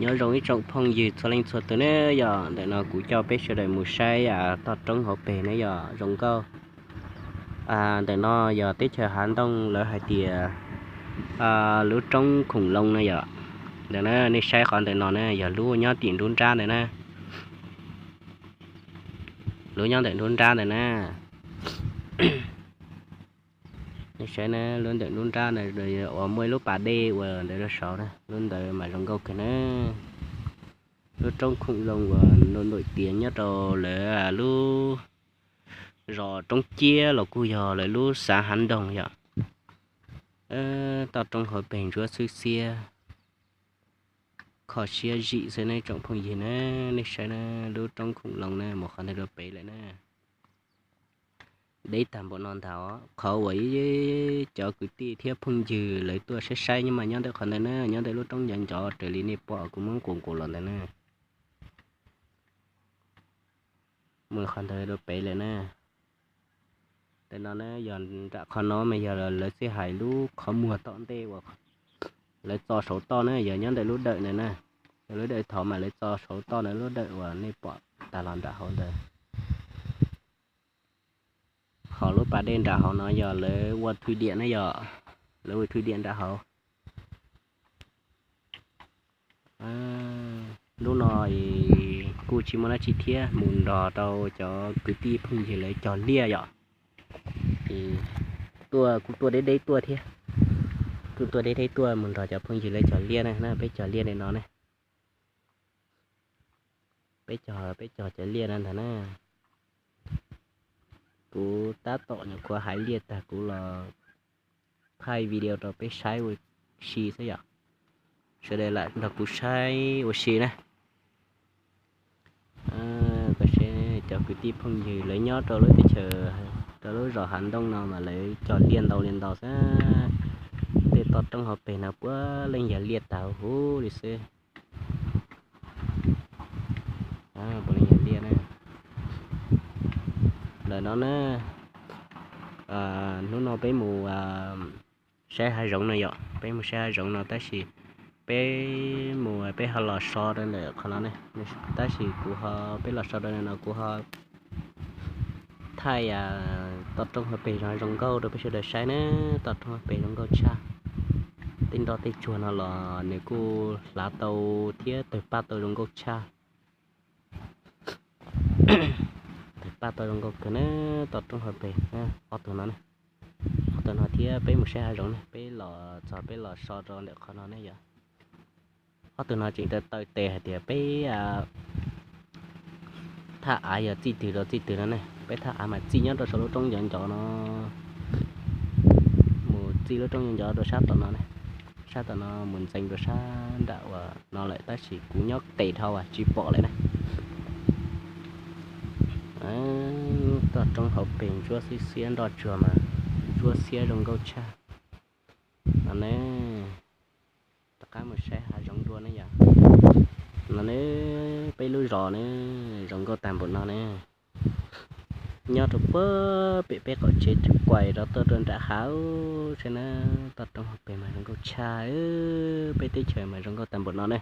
Nyob zoo ib tsoom phooj ywg txhua leej txhua tus ne yom, ntawm no kuv coj peb sawv daws mus saib toj roob hauv pes ne yom, zoo nkauj. Ntawm no yog teb chaws Hav Ntoo, lawv hais tias lub roob Khoom Loo na yom. Ntawm na nej saib qhov ntawm no na yog lub nyob tim nruab nrab ntawm na, lub nyob ntawm nruab nrab ntawm na. Nej saib na, lub ntawm nruab nrab ntawd uas muaj ib lub pas dej uas ntawd rau saud na, lub ntawd mas zoo nkauj kawg na. Lub roob Khoom Loo uas nws nổi tiếng nyob rau lawv lub zos Roob Ciab los kuj yog lawv lub xav Hav Ntoo yom. Toj roob hauv pes ntsuab xwb xiab, kho siab zim xwb ne tsoom phooj ywg na. Nej saib na, lub roob Khoom Loo na mus qhov ntawd rau pem lawm na. Deb tag npaum no ntag, qhov uas cov kwv tij thiab phooj ywg lawv tuaj saib saib nyob mas nyob ntawm qhov ntawd na, nyob ntawm lub roob ncov ncov raws li nej pom kuv muab nqus nqus los ntawd na. Mus qhov ntawd rau pem lawm na. Ntawm no na yog nram qhov no mas yog lawv txij hais lub qhov muag tom ntej uas lawv txo saum toj na, yog nyob ntawm lub dawm ntawd na. Yog lub dawm thaud mas lawv txo saum toj na, lub dawm uas nej pom tag los nram hauv ntawd. Ho lub pas dej nram hauv no yog lawv ua thwj diam na yom, lawv ua thwj diam nram hauv. Lub no kuj tsis muaj dab tsi thiab, mus nrog rau cov kwv tij phooj ywg lawv cog liaj yom. Tuaj kuj tuaj deb deb tuaj thiab, kuj tuaj deb deb tuaj mus nrog cov phooj ywg lawv cog liaj na, peb cog liaj li no ne. Peb cog, peb cog cov liaj no ntag na. Kuv tab tom nyuam qhuav haiv liaj tag kuv los thaij video rau peb saib ua si xwb yom. Sawv daws lam nrog kuv saib ua si na. Cov kwv tij phooj ywg lawv nyob rau lub teb chaws, rau lub zos Hav Ntoo no mas lawv cog liaj ntau li ntau xwb. Tej toj roob hauv pes no puav leej yog liaj tag huv li xwb. Puav leej yog liaj na. Lawm no na, hnub no peb mus saib hav zoov no yom, peb mus saib hav zoov no tab sis peb mus peb ho los so rau ntawm qhov no ne, tab sis kuv ho, peb los so rau no kuv ho thaij toj roob hauv pes zoo nkauj rau peb sawv daws saib na. Toj roob hauv pes zoo nkauj tshaj. Tej nroj tej tsuag no los nws kuj hlav tau thiab tawg paj tau zoo nkauj tshaj. Tawg paj tau zoo nkauj kawg na. Toj roob hauv pes ob tug no, ob tug no thiab peb mus saib hav zoov ne, peb los txog peb los so rau ntawm qhov no ne yom. Ob tug no tseem taw taw tes hais tias peb thaj av yog txij twg rau txij twg no ne, peb thaj av mas txij nyob rau saum lub roob ncov ncov no, mus txij lub roob ncov ncov rau sab tom no ne, sab tom no mus ntxeev rau sab nram uas no lawm tab sis kuv nyob tes dhau tsis pom lawm na. Toj roob hauv pes ntsuab xiab xiab, nroj tsuag mas ntsuab xiab zoo nkauj tshaj no ne. Rov qab mus saib hav zoov dua ne yom. No ne, peb lub zos ne, zoo nkauj tag npaum no ne. Nyob rau puag pem peb qaum tsev cov kuais rau tuaj rau nram hav saib na. Toj roob hauv pes mas zoo nkauj tshaj, peb teb chaws mas zoo nkauj tag npaum no ne.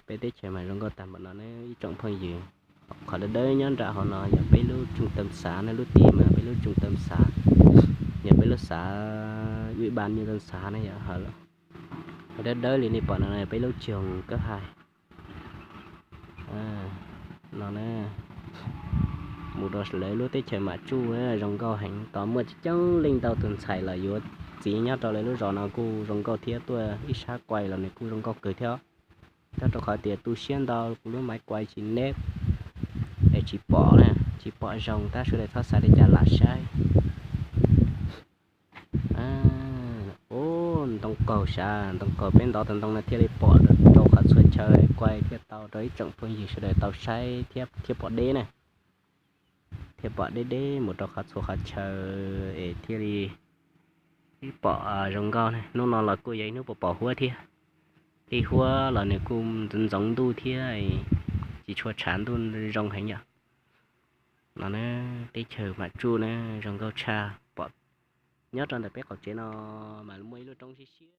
Peb teb chaws mas zoo nkauj tag npaum no ne ib tsoom phooj ywg. Qhov dawb dawb nyob nram hauv no yog peb lub trung tâm xã ne, lub tim mas peb lub trung tâm xã, yog peb lub xã ủy ban nhân dân xã ne yom. Qhov dawb dawb li nej pom no peb lub trường cấp hai no. Mus rau lawv lub teb chaws Mam Tsuj zoo nkauj heev, tos muaj coob coob leej ntau tus ntxhais los yuav txiv nyob rau lawv lub zos no kuj zoo nkauj thiab, tuaj ib sab kuais los nws kuj zoo nkauj kawg thiab. Nyob rau qhov tias tu siab ntau kuv lub máy quay tsis neb es tsis pom na, tsis pom zoo tab sawv daws txhob xav li cas lam saib. Ub, ntoo qaug sav, ntoo qaug peb ntov tau ntoo no thiaj li pom rau qhov txhua chaw, kuais thiaj tau rau ib tsoom phooj ywg sawv daws tau saib thiab, thiaj pom deb na, thiaj pom deb deb mus rau qhov txhua qhov chaw es thiaj li pom zoo nkauj ne. Hnub no los kuj yog ib hnub pom pom huab thiab, li huab los nws kuj ntxoov ntxoov ntuj thiab, tsis tshua tshav ntuj zoo heev yom. No na, teb chaws Mam Tsuj na, zoo nkauj tshaj pom. Nyob rau ntawm peb qaum tsev no mas muaj ib lub roob siab siab.